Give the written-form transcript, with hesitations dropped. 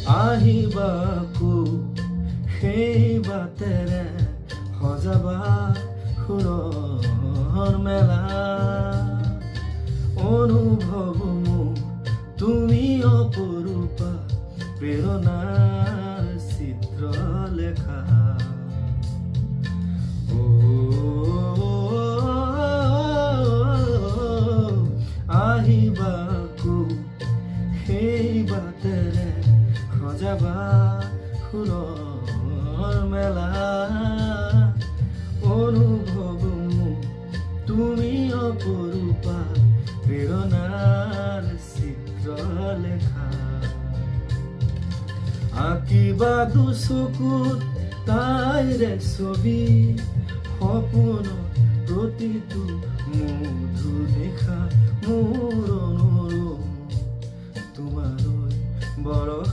আহিবা আকৌ সেই বাটেৰে, সজাবা সুৰৰ মেলা। অনুভৱ মোৰ, তুমি অপৰূপা, প্ৰেৰণাৰ চিত্ৰলেখা। অ, আহিবা আকৌ সেই বাটেৰে, সজাবা সুৰৰ মেলা। অনুভৱ মোৰ, তুমি অপৰূপা, প্ৰেৰণাৰ চিত্ৰলেখা। আঁকিবা দুচকুত তাইৰে ছবি, সপোনত প্ৰতিটো মধু নিশা। মোৰ অনুৰোধ, তোমালৈ বৰষা।